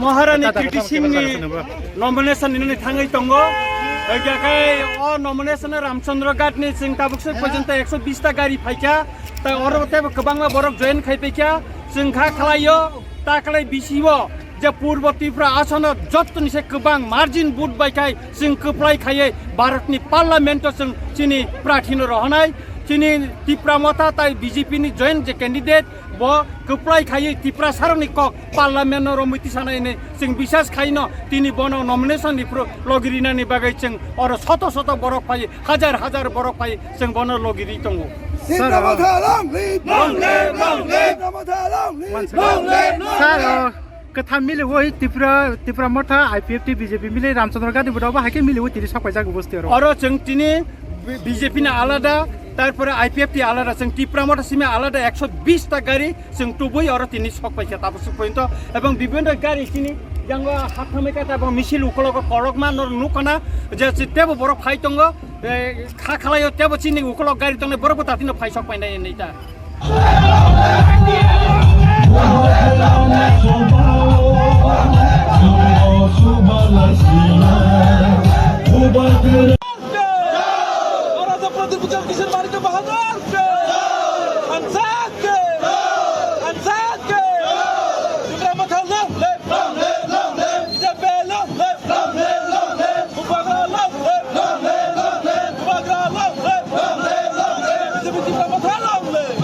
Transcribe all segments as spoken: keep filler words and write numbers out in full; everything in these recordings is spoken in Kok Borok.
Maharani Kriti Singh ni nomination nini thangwi tongo. Hwnkhe o nomination Ramchandra Ghat ni chwng tabuk se porjonto ekso bish ta gari phaikha. Tai oro tebo kwbangma borok join khai paikha. Chwng kha khlaio, ta khlai bisio je Purbo Tripura asono jottoni se kwbang margin vote bai khai chwng kwplai khaiwi Bharat ni parliament o chwng chini prarthi no rohonai. Chini Tipra Motha tai B J P ni joint je candidate, bo kwplai khaiwi Tiprasarokni kok parliament-o romwi tisanai hwnwi chwng bisas khaino, tini bono nomination ni phuru logi rinani bagwi chwng oro soto soto borok phai, hajar hajar borok phai chwng bono logi ri tongo. Sir, Tipra Motha long live! Long live, long live! Tipra Motha long live! One second. Long live, long live! Sir, uh, kwtham mili woi Tipra, Tipra Motha, I P F T, B J P mili Ramchandra Gandhi bo hai khe mili woi tini sok paijak bosti oro. Oro chwng tini B J P ni alada, tarpore I P F T alada, chwng Tipra Motha simi alada ekso bish ta gari chwng tubui oro tini sok paikha tabuk suk pointo. Ebong bibhinno gari chini yango haphamai kha, tabuk misil ukologo kolokma nor nukana je tebo borok phai tongo, eh, kha khlaio tebo chini ukolok gari tongnai borok bo tatino phai sok painai nita. Maharaja Pradip Ujjwal Kishore মানিক্য Bahadur K! আনসার K! আনসার K! ত্রিপুরা Motha long live! BJP long live! Bubagra long live! Bubagra long live! BJP Tripura Motha long live!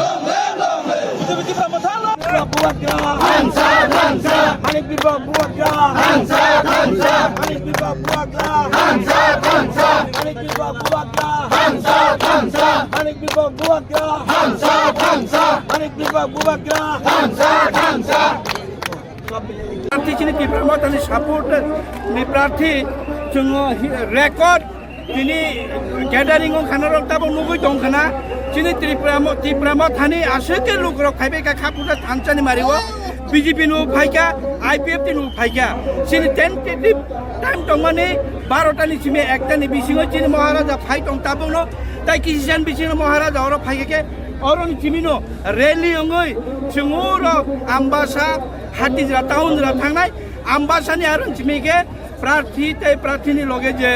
BJP Tripura Motha long live! Bubagra! Hansa, hansa! Manik Bibak Bubagra! Hansa, hansa! Manik Bibak Bubagra! Hansa, hansa! Manik Bibak Bubagra! Hansa, hansa! Manik Bibak Bubagra! Hansa, hansa! Manik Bibak Bubagra! Hansa, hansa! Prarthi chini Tipra Mothani support ni prarthi chwng record tini gathering wng khana rok tabuk nugui tong khana chini Tipra Mo-, Tipra Mothani aswk khe lukurok phaibai kha kha puja thansa ni mario B J P no phaikha I P F T no phaikha chini tentative time tongmani barota ni simi ekta ni bisingo chini Maharaja phai tong tabuk no tai kisisan bisingo Maharaja oro phaikha khe oro ni simi no rally wngwi chwng oro Ambasa Hatijra town jora thangnai Ambasani aro chimi khe prarthi tei prarthini loge je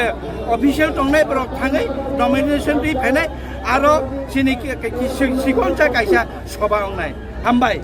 official tongnai borok thangwi nomination ri phainai aro chini ki-, ki-, ki-, si-, sikonsa kaisa soba wngnai. Hambai.